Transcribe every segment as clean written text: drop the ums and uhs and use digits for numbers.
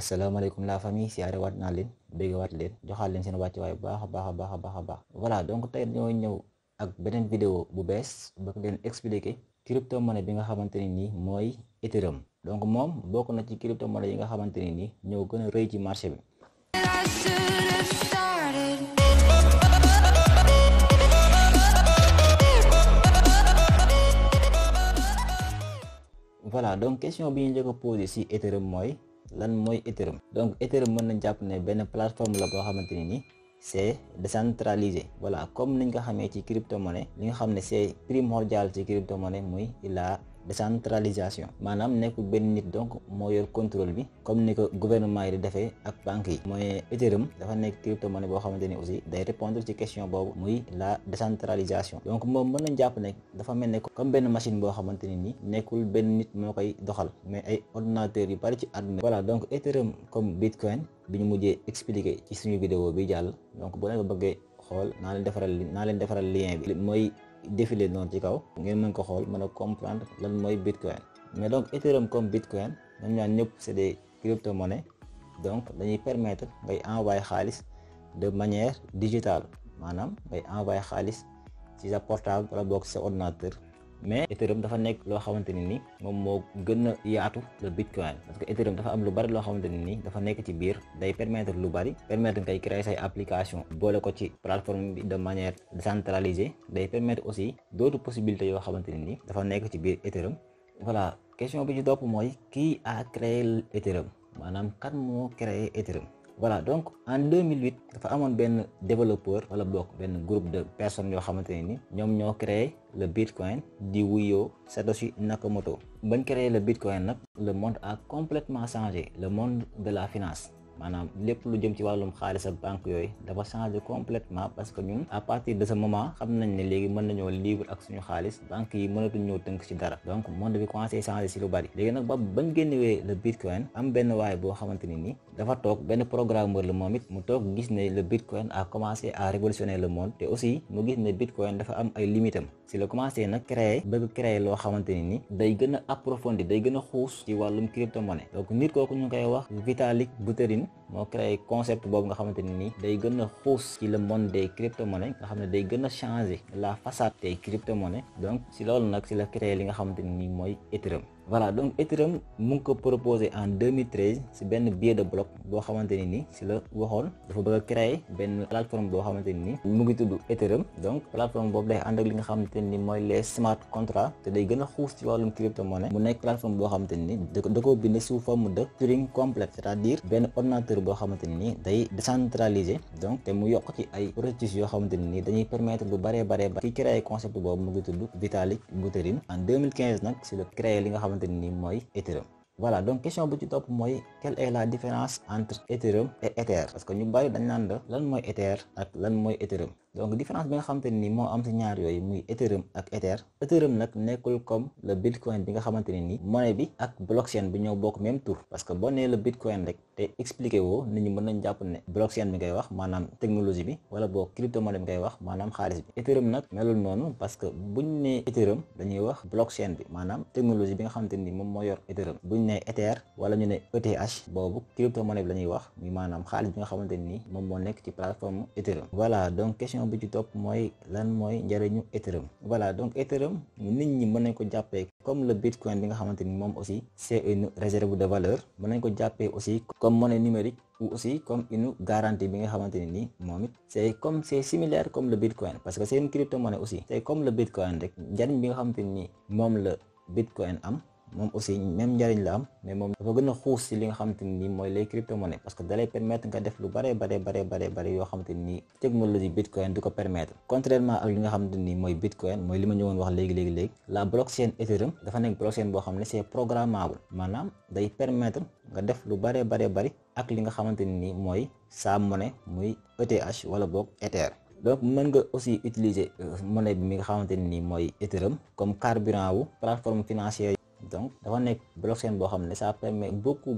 asalaamaaleykum la famille siyaare waat naa leen bégg waat leen joxaat leen seen wàccuwaay bu baax a baax. Voilà, donc tey ñoo ñëw ak beneen vidéo bu bees bëgg leen expliquer crypto monnaie bi nga xamante ni nii mooy Ethereum. Donc moom bokk na ci crypto monnaie yi nga xamante ni nii ñoo gën a rëy ci marché bi. Voilà, donc question bi ñu njëkk a posé ci Ethereum mooy lan mooy Ethereum. Donc Ethereum mën nañ jàpp ne benn plateforme la boo xamante ni nii c'est décentralisé. Voilà, comme niñ ko xamee ci crypto monnaie li nga xam ne c'est primordial ci crypto monnaie muy la décentralisation, maanaam nekkul benn nit donc moo yor contrôle bi comme ni ko gouvernement yi di defee ak banque yi. mooy Ethereum dafa nekk crypto monnaie boo xamante ni aussi day répondre ci question boobu muy la décentralisation. Donc moom mën nañ jàpp ne dafa mel ne comme benn machine boo xamante ni nii nekkul benn nit moo koy doxal mais ay ordinateurs yu bari ci àdduna. Voilà, donc Ethereum comme Bitcoin bi ñu mujjee expliquer ci suñu vidéo bi jàll, donc bu leen ko bëggee xool naa leen defaral lien bi mooy défilé noonu ci kaw ngeen mën ko xool mën a comprendre lan mooy Bitcoin. Mais donc Ethereum comme Bitcoin ñoom ñaar ñëpp c'est des crypto-monnaies, donc dañuy permettre ngay envoyer xaalis de manière digitale, maanaam ngay envoyer xaalis ci sa portable wala boog sa ordinateur. Mais Ethereum dafa nekk loo xamante ni ni moom moo gën a yaatu le Bitcoin, parce que Ethereum dafa am lu bari loo xamante ni ni dafa nekk ci biir, day permettre lu bari, permettre ngay créer say application boole ko ci plateforme bi de manière décentralisée, day permettre aussi d'autres possibilités yoo xamante ni ni dafa nekk ci biir Ethereum. Voilà, question bi ci topp mooy qui a créé Ethereum, maanaam kan moo créé Ethereum. Voilà, donc en 2008 dafa amoon benn développeur wala bokk benn groupe de personnes yoo xamante ne ni ñoom ñoo créé le Bitcoin di wuyoo Satoshi Nakamoto. Bañ créé le Bitcoin nag le monde a complètement changé, le monde de la finance, maanaam lépp lu jëm ci wàllum xaalis ak banque yooyu dafa changé complètement, parce que ñun à partir de ce moment xam nañ ne léegi mën nañoo libre ak suñu xaalis, banque yi mënatuñ ñoo tënk ci dara, donc monde bi commencé changé ci lu bari. Léegi nag bañ génnewee le Bitcoin am benn waay boo xamante ni nii dafa toog, benn programmeur la moom it mu toog gis ne le Bitcoin a commencé à révolutionner le monde, te aussi mu gis ne Bitcoin dafa am ay limitam. Si la commencé nag bëgg créer loo xamante ni ni day gën a approfondir, day gën a xuus ci wàllum crypto monnaie. Donc nit kooku ñu ngi koy wax Vitalik Buterin moo créé concept boobu nga xamante ni nii day gën a xuus ci le monde des crypto monnaies, nga xam ne day gën a changer la façade des crypto monnaies. Donc si loolu nag si la créé li nga xamante ni nii mooy Ethereum. Voilà, donc Ethereum mu ngi ko proposé en 2013 si benn billet de bloc boo xamante ni nii si la waxoon dafa bëgg a créer benn plateforme boo xamante ni nii mu ngi tudd Ethereum. Donc plateforme boobu day ànd ak li nga xamante ni mooy les smart contracts, te day gën a xuus ci wàllum crypto monnaie. mu nekk plateforme boo xamante ni nii da ko bind sous forme de Turing complète, c'est-à-dire benn ordinateur boo xamante ni nii day décentralisé, donc te mu yokk ci ay processus yoo xamante ni nii dañuy permettre lu baree ki créer concept boobu mu ngi tudd Vitalik Buterin. En 2015 nag si la créer li nga xamante ni mooy Ethereum. Voilà, donc question bu ci topp mooy quelle est la différence entre Ethereum et Ether, parce que ñu bari dañ naan la lan mooy Ether ak lan mooy Ethereum. Donc différence bi nga xamante ni moo am ci ñaar yooyu muy Ethereum ak Ether. Ethereum nag nekkul comme le Bitcoin bi nga xamante ne ni monnaie bi ak blockchain bi ñoo bokk même tour, parce que boo nee le Bitcoin rek te expliqué woo nit ñi mën nañ jàpp ne blockchain bi ngay wax maanaam technologie bi, wala boo crypto monnaie bi ngay wax maanaam xaalis bi. Ethereum nag melul noonu, parce que buñ nee Ethereum dañuy wax blockchain bi maanaam technologie bi nga xamante ni moom moo yor Ethereum. buñ nee Ether wala ñu ne ETH boobu crypto monnaie bi la ñuy wax muy maanaam xaalis bi nga xamante ni moom moo nekk ci plateforme Ethereum. Voilà, donc question bu ci topp mooy lan mooy njëriñu Ethereum. Voilà, donc Ethereum nit ñi mën nañ ko jàppee comme le Bitcoin bi nga xamante ni moom aussi c'est une réserve de valeur, mën nañ ko jàppee aussi comme monnaie numérique ou aussi comme une garantie bi nga xamante ni nii moom it c'est similaire comme le Bitcoin, parce que c'est une crypto monnaie aussi, c'est comme le Bitcoin rek. Njëriñ bi nga xamante ni nii moom la Bitcoin am moom aussi même njariñ la am, mais moom dafa gën a xuus ci li nga xamante ni mooy les crypto monnaies, parce que dalay permettre nga def lu bare yoo xamante ni technologie Bitcoin du ko permettre. Contrairement ak li nga xamante ni mooy Bitcoin, mooy li ma ñëwoon wax léegi la blockchain Ethereum dafa nekk blockchain boo xam ne c'est programmable, maanaam day permettre nga def lu bare ak li nga xamante ni mooy sa monnaie muy ETH wala boog Ether. Donc mën nga aussi utiliser monnaie bi mi nga xamante ni mooy Ethereum comme carburant wu plateforme financière. Donc dafa nekk blockchain boo xam ne ça permet beaucoup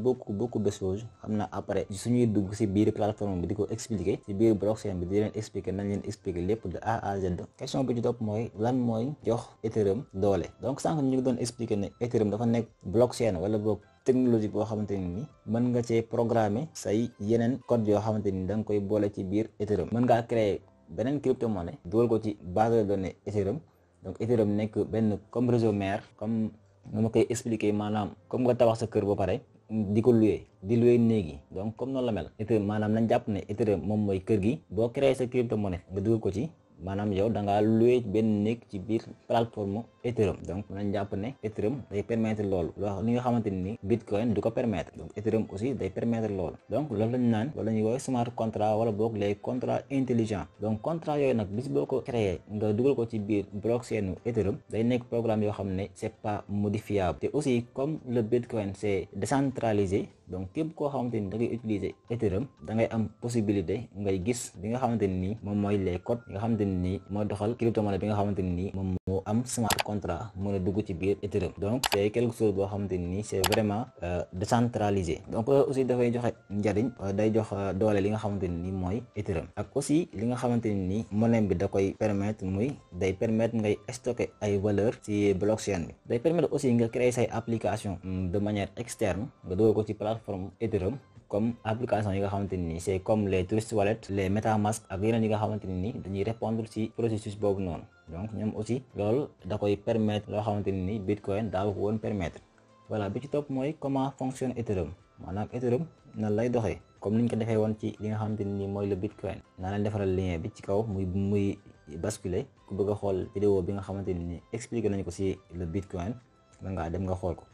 de choses. xam na après suñuy dugg ci biir plateforme bi di ko expliquer ci biir blockchain bi di leen expliquer nañ leen expliquer lépp de A à Z. question bi ci topp mooy lan mooy jox Ethereum doole. Donc sànq ñu ngi doon expliquer ne Ethereum dafa nekk blockchain wala boog technologie boo xamante ni mën nga cee programmer say yeneen code yoo xamante ni da nga koy boole ci biir Ethereum. mën ngaa créer beneen crypto-monnaie dugal ko ci base de données Ethereum. donc Ethereum nekk benn comme réseau mère, comme nu ma koy expliquer, maanaam comme nga tabax sa kër ba pare di ko louer di louer néeg yi. donc comme noonu la mel Ethereum, maanaam nañ jàpp ne Ethereum moom mooy kër gi. boo créer sa crypto-monnaie nga dugal ko ci, maanaam yow da ngaa loué benn néeg ci biir plateforme Ethereum. donc nañ jàpp ne Ethereum day permettre loolu li nga xamante ni Bitcoin du ko permettre. donc Ethereum aussi day permettre loolu. donc loolu lañ naan loolu la ñuy woowee smart contract wala boog les contrats intelligents. donc contrat yooyu nag bis boo ko créé nga dugal ko ci biir blockchain Ethereum day nekk programme yoo xam ne c'est pas modifiable. te aussi comme le Bitcoin c'est décentralisé, donc képp koo xamante ni da ngay utiliser Ethereum da ngay am possibilité ngay gis li nga xamante ni moom mooy les codes yi nga xamante ni moo doxal crypto-monnaie bi nga xamante ni moom moo am smart contract mën a dugg ci biir Ethereum. donc c'est quelque chose boo xamante ni c'est vraiment décentralisé. donc aussi dafay joxe njariñ, day jox doole li nga xamante ni mooy Ethereum. ak aussi li nga xamante ni monnaie bi da koy permettre muy day permettre ngay stocker ay valeurs ci blockchain bi. day permettre aussi nga créer say application de manière externe nga dugal ko ci plateforme Ethereum, comme application yi nga xamante ni c'est comme les Trust Wallet, les MetaMask ak yeneen yi nga xamante ni dañuy répondre ci processus boobu noonu. donc ñoom aussi loolu da koy permettre loo xamante ni Bitcoin daaw ko woon permettre. voilà, bi ci topp mooy comment fonctionne Ethereum. maanaam Ethereum nan lay doxee comme niñ ko defee woon ci li nga xamante ni mooy le Bitcoin. naa leen defaral lien bi ci kaw muy basculer ku bëgg a xool vidéo bi nga xamante ni expliqué nañu ko ci le Bitcoin mën ngaa dem nga xool ko.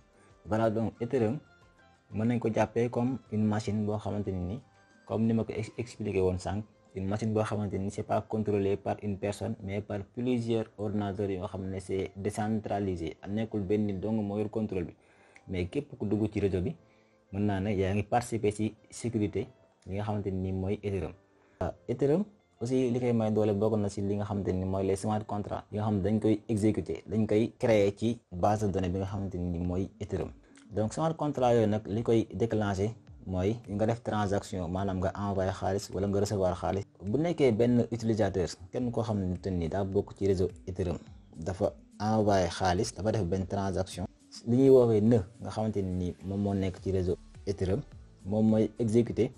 voilà, donc Ethereum mën nañ ko jàppee comme une machine boo xamante ni comme ni ma ko expliqué woon sànq, une machine boo xamante ni c'est pas contrôlé par une personne mais par plusieurs ordinateurs yoo xam ne c'est décentralisé. nekkul benn nit dong moo yor contrôle bi, mais képp ku dugg ci réseau bi mën naa ne yaa ngi participer ci sécurité li nga xamante ni mooy Ethereum. Ethereum aussi li koy may doole bokk na ci li nga xamante ni mooy les smart contracts yi nga xam ne dañ koy exécuter, dañ koy créer ci base de données bi nga xamante ni mooy Ethereum. donc smart contract yooyu nag li koy déclencher mooy nga def transaction, maanaam nga envoyer xaalis wala nga recevoir xaalis. bu nekkee benn utilisateur kenn koo xamante ni daa bokk ci réseau Ethereum dafa envoyer xaalis, dafa def benn transaction, li ñuy woowee nœud nga xamante ni moom moo nekk ci réseau Ethereum moom mooy exécuter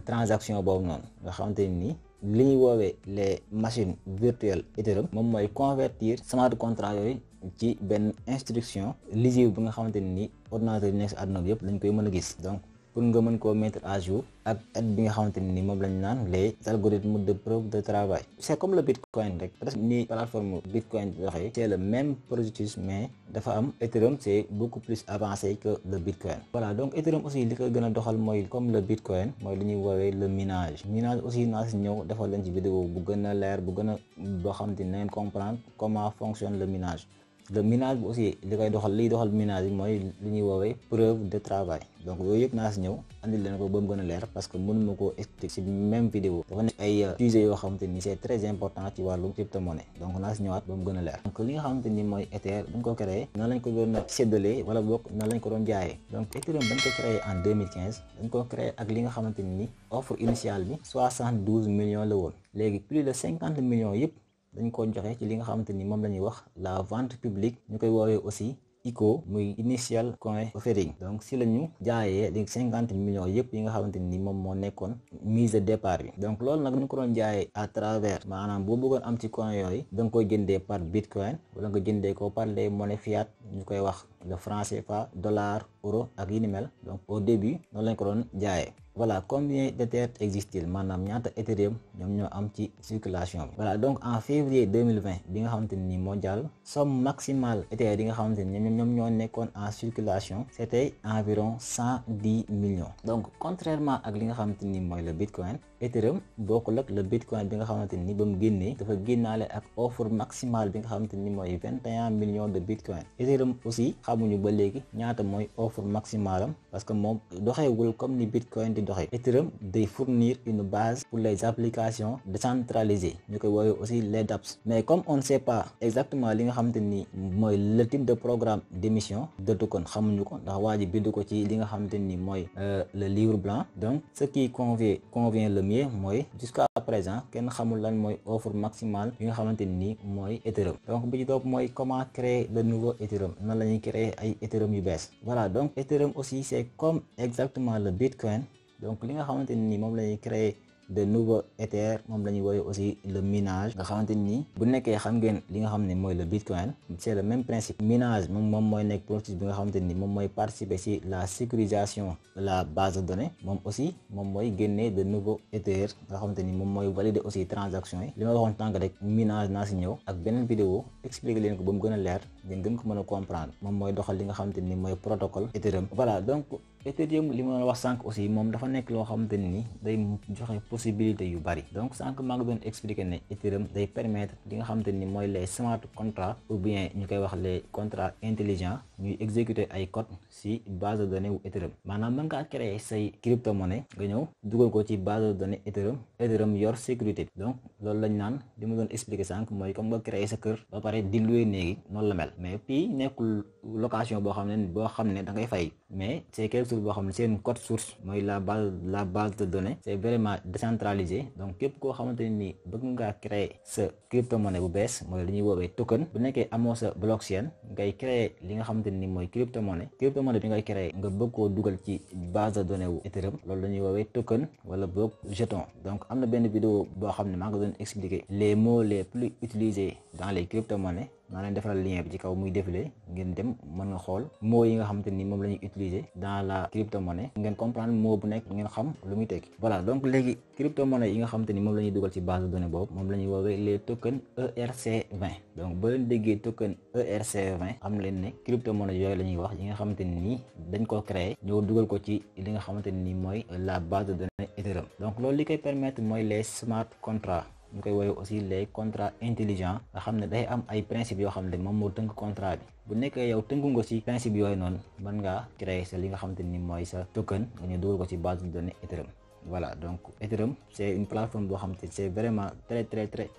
transaction boobu noonu nga xamante ni li ñuy woowee les machines virtuelles Ethereum moom mooy convertir smart contract yooyu ci benn instruction lisible bi nga xamante ni ordinateur yi nekk si àdduna bi yëpp lañ koy mën a gis. donc pour nga mën koo mettre à jour ak aide bi nga xamante ni moom lañ naan les algorithmes de preuve de travail. c'est comme le Bitcoin rek, presque ni plateforme Bitcoin di doxee c'est le même processus, mais dafa am Ethereum c'est beaucoup plus avancé que le Bitcoin. voilà, donc Ethereum aussi li ko gën a doxal mooy comme le Bitcoin mooy li ñuy woowee le minage aussi naa si ñëw defal leen ci vidéo bu gën a leer bu gën a boo xamante ni na ngeen comprendre comment fonctionne le minage. le minage bi aussi li koy doxal liy doxal minage bi mooy li ñuy woowee preuve de travail. donc yooyu yëpp naa si ñëw andil leen ko ba mu gën a leer parce que mënuma koo expliquer ci même vidéo. dafa nekk ay sujets yoo xamante ni c'est très important ci wàllu crypto-monnaie, donc naa si ñëwaat ba mu gën a leer. donc li nga xamante ni mooy Ether dañ ko créé nan lañ ko doon séddalee wala boog nan lañ ko doon jaayee. donc Ethereum dañ ko créé en 2015 dañ ko créé ak li nga xamante ni offre initiale bi 72 millions la woon. léegi plus de 50 millions yëpp dañ ko joxe ci li nga xamante ni moom la ñuy wax la vente publique, ñu koy woowee aussi ICO, muy initial coin offering. donc si la ñu jaayee léegi 50 millions yëpp yi nga xamante ni moom moo nekkoon mise de départ bi. donc loolu nag ñu ko doon jaayee à travers, maanaam boo bëggoon am ci coin yooyu da nga koy jëndee par Bitcoin wala nga jëndee ko par les monnaies fiat, ñu koy wax le franc CFA, dollar, euro ak yi ni mel. donc au début noonu lañ ko doon jaayee. voilà, combien d'Ether existe-t-il, maanaam ñaata Ethereum ñoom ñoo am ci circulation bi. voilà, donc en février 2020 bi nga xamante ni moo jàll, somme maximale Ether yi nga xamante ni ñoom ñoo nekkoon en circulation c'était environ 110 millions. donc contrairement ak li nga xamante ni mooy le Bitcoin, Ethereum bokkul ak le Bitcoin bi nga xamante ni ba mu génnee dafa génnaale ak offre maximale bi nga xamante ni mooy 21 millions de Bitcoin. Ethereum aussi xamuñu ba léegi ñaata mooy offre maximale am parce que moom doxewul comme ni Bitcoin di doxee. Ethereum day fournir une base pour les applications décentralisées, ñu koy woowee aussi les dApps. mais comme on ne sait pas exactement li nga xamante ni mooy le type de programme d'émission de token, xamuñu ko ndax waa ji bind ko ci li nga xamante ni mooy le livre blanc. donc ce qui convient le mieux mooy jusqu'à présent kenn xamul lan mooy offre maximale bi nga xamante ni mooy Ethereum. donc bi ci topp mooy comment créer de nouveau Ethereum, nan la ñuy créer ay Ethereum yu bees. voilà donc Ethereum aussi c'est comme exactement le Bitcoin. donc li nga xamante ni moom la ñuy créer de nouveau Ether moom la ñuy woowee aussi le minage, nga xamante ni bu nekkee xam ngeen li nga xam ne mooy le Bitcoin, c'est le même principe. minage moom mooy nekk processus bi nga xamante ni moom mooy participer ci la sécurisation de la base de données. moom aussi moom mooy génnee de nouveau Ether nga xamante ni moom mooy valider aussi transaction yi. li ma waxoon tànk rek minage naa ci ñëw ak beneen vidéo expliquer leen ko ba mu gën a leer ngeen gën ko mën a comprendre. moom mooy doxal li nga xamante ni mooy protocole Ethereum. voilà donc Ethereum li ma wax sànq aussi moom dafa nekk loo xamante ni day joxe possibilité yu bari. donc sànq maa ngi doon expliquer ne Ethereum day permettre li nga xamante ni mooy les smart contracts ou bien ñu koy wax les contrats intelligents ñuy exécuter ay code ci base de données wu Ethereum. maanaam mën ngaa créer say crypto monnaie nga ñëw dugal ko ci base de données Ethereum yor sécurité bi. donc loolu lañ naan li ma doon expliquer sànq mooy comme nga créer sa kër ba pare di louer néegi noonu la mel. mais fii nekkul location boo xam ne da ngay fay, mais c'est quelque chose boo xam ne seen code source mooy la base de données c'est vraiment décentralisé. donc képp koo xamante ni bëgg ngaa créer sa crypto monnaie bu bees mooy li ñuy woowee token. bu nekkee amoo sa blockchain ngay créer li nga xamante ni mooy crypto monnaie bi ngay créer nga bëgg koo dugal ci base de données wu Ethereum, loolu la ñuy woowee token wala boog jeton. donc am na benn vidéo boo xam ne maa ngi doon expliquer les mots les plus utilisés dans les crypto monnaies. naa leen defaral lien bi ci kaw muy défilé ngeen dem mën nga xool mots yi nga xamante ni moom la ñuy utiliser dans la crypto monnaie ngeen comprendre mot bu nekk ngeen xam lu muy tekki. voilà donc léegi crypto monnaie yi nga xamante ni moom la ñuy dugal ci base de données boobu moom la ñuy woowee les tokens ERC20. donc ba leen déggee token ERC20 xam leen ne crypto monnaie yooyu la ñuy wax yi nga xamante ni dañ ko créer ñëw dugal ko ci li nga xamante ni mooy la base de données Ethereum. donc loolu li koy permettre mooy les smart contracts. ñu koy woowee aussi les contrats intelligents nga xam ne day am ay principes yoo xam ne moom moo tënk contrat bi. bu nekkee yow tënku nga ci principe yooyu noonu mën ngaa créer sa li nga xamante ni mooy sa token nga ñu dugal ko ci base de données Ethereum. voilà donc Ethereum c'est une plateforme boo xamante ni c'est vraiment très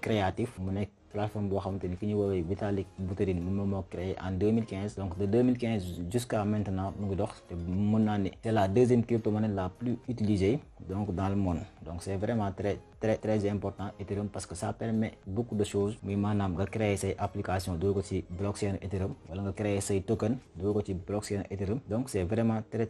créatif. mu nekk plateforme boo xamante ni ki ñu woowee Vitalik Buterin moom moo créé en 2015. donc de 2015 jusqu'à maintenant mu ngi dox te mën naa ne c'est la deuxième crypto-monnaie la plus utilisée donc dans le monde. donc c'est vraiment très important Ethereum parce que ça permet beaucoup de choses. muy maanaam nga créer say application dugal ko ci blockchain Ethereum wala nga créer say token dugal ko ci blockchain Ethereum. donc c'est vraiment très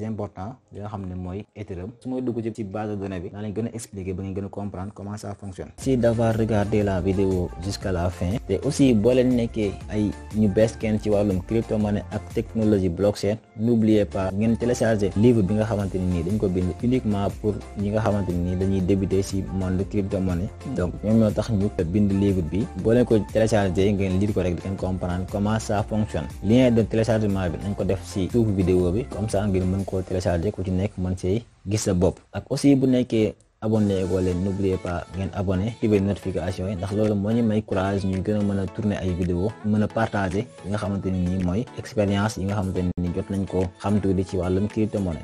important li nga xam ne mooy Ethereum. su may dugg ci base de données bi naa leen gën a expliquer ba ngeen gën a comprendre comment ça fonctionne. merci d'avoir regardé la vidéo jusqu'à la fin. te aussi boo leen nekkee ay ñu bees kenn ci wàllum crypto monnaie ak technologie blockchain n'oubliez pas ngeen télécharger livre bi nga xamante ni dañ ko bind uniquement pour ñi nga xamante ni dañuy débuter ci monde crypto monnaie. donc ñoom ñoo tax ñu bind livre bi. boo leen ko télécharger ngeen lire ko rek di ngeen comprendre comment ça fonctionne. lien de téléchargement bi nañ ko def ci suufu vidéo bi comme ça ngeen mën koo télécharger ku ci nekk mën see gis sa bopp. ak aussi bu nekkee abonné ko leen n'oubliez pas ngeen abonné activer notification yi ndax loolu moo ñu may courage ñuy gën a mën a tourner ay vidéo mën a partager yi nga xamante ni mooy expérience yi nga xamante ni jot nañ ko xam tuuti ci wàllum crypto monnaie.